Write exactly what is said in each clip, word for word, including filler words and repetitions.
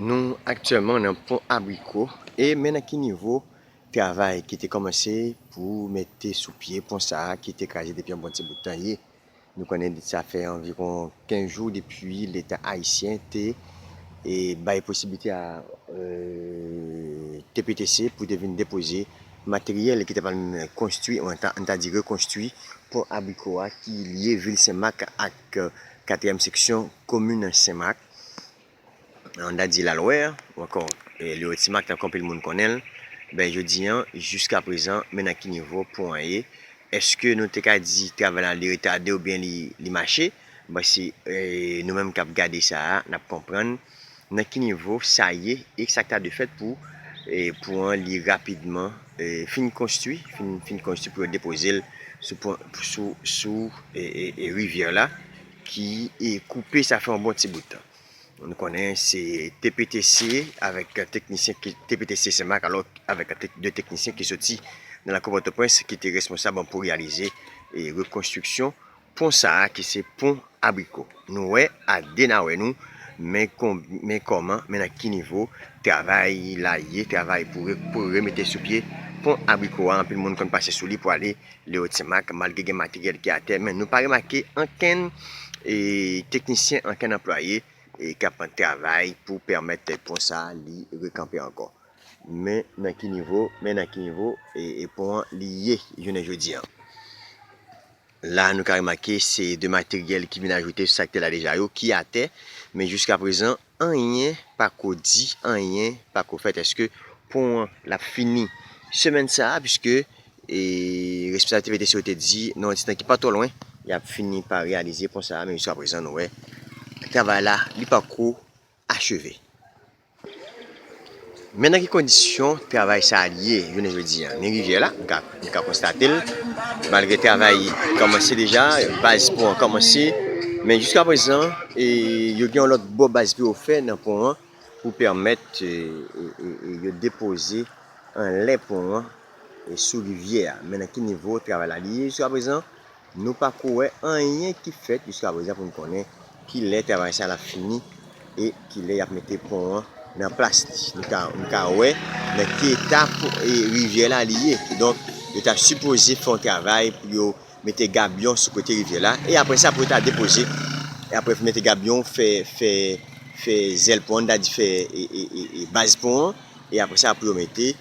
Nou aktyèlman nan pon Abriko e men nan ki nivo travay ki te kòmanse pou mete sou pye pon sa a ki te kraze depi yon bon ti bout tan ye. Nou konnen sa fè anviwon kenz jou depi Leta ayisyen te e bay posiblite a e, T P T C pou te vin depoze materyèl ki te pral konstwi, ou an ta, an ta di rekonstwi pon Abriko a ki lye vil Senmak ak katriyèm seksyon komin Senmak. An ta di Lalwè, ou ankò e, Lewo Timak, tankou anpil moun konnen l. Ben, jodi an, jiska prezan, men nan ki nivo pon an ye? Èske nou te ka di travay la li retade oubyen li, li mache? Bon, se e, nou menm k ap gade sa a, n ap konprann nan ki nivo sa ye e sa k ta dwe fèt pou e, pon an li rapidman e, fin konstwi, fin, fin konstwi pou yo depoze l sou, pon, sou, sou e, e, e, rivyè la ki e, koupe sa fè yon bon ti bout tan. Nou konnen se T P T C avèk teknisyen ki, T P T C Senmak, alò avèk tek, de teknisyen ki soti nan lakou Pòtoprens ki te responsab pou reyalize e, rekonstriksyon pon sa a ki se pon Abriko. Nou wè a de n a wè nou, men, kon, men kòman, men nan ki nivo travay la ye, travay pou, re, pou remete sou pye pon Abriko a. Anpil moun konn pase sou li pou ale Lewo Timak, malgre gen materyèl ki atè, men nou pa remake ankenn e, teknisyen, ankenn anplwaye e, k ap travay pou pèmèt pon sa a li rekanpe ankò. Men nan ki nivo, men nan ki nivo e, e pon an li ye jounen jodi an. La, nou ka remake se de materyèl ki vin ajoute sou sa ki te la deja yo, ki atè, men jiska prezan, anyen pako di, anyen pako fèt. Èske pon an l ap fini semèn sa a? Piske e, responsab T P T C yo te di, nan yon ti tan ki pa twò lwen, y ap fini pa reyalize pon sa a, men jiska prezan, nou wè, travay la, li pako acheve. Men nan ki kondisyon travay sa a li ye jounen jodi a? Men rivyè la, nou ka, nou ka konstate l, malgre travay kòmanse deja, baz pon an kòmanse, men jiska prezan, e, yo gen yon lòt bò baz pou yo fè nan pon an pou pèmèt e, e, e, e, yo depoze anlè pon an e, sou rivyè a. Men nan ki nivo travay la li ye jiska prezan? Nou pako wè anyen ki fèt jiska prezan pou n konnen kilè travay sa a l ap fini e kilè y ap mete pon an nan plas li. Nou ka, nou ka wè nan ki eta pon, e, rivyè la li ye. Kidonk, yo ta sipoze fè yon travay pou yo mete gabyon sou kote rivyè la. E apre sa, pou yo ta depoze. E apre, mete gabyon, fè, fè, fè zèl pon an, ta di fè e, e, e, e baz pon an. E apre sa, pou yo mete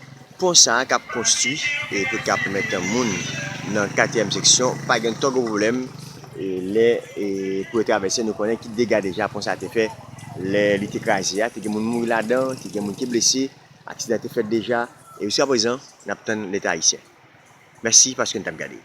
pon sa a k ap konstwi e pou l ka pèmèt moun nan katriyèm seksyon pa gen twò gwo pwoblèm e lè e pou yo travèse. Nou konnen ki dega deja pon sa a te fè lè li te kraze a. Te gen moun mouri ladan, te gen moun ki blese, aksidan te fèt deja. E jiska prezan, n ap tann Leta ayisyen. Mèsi paske n t ap gade.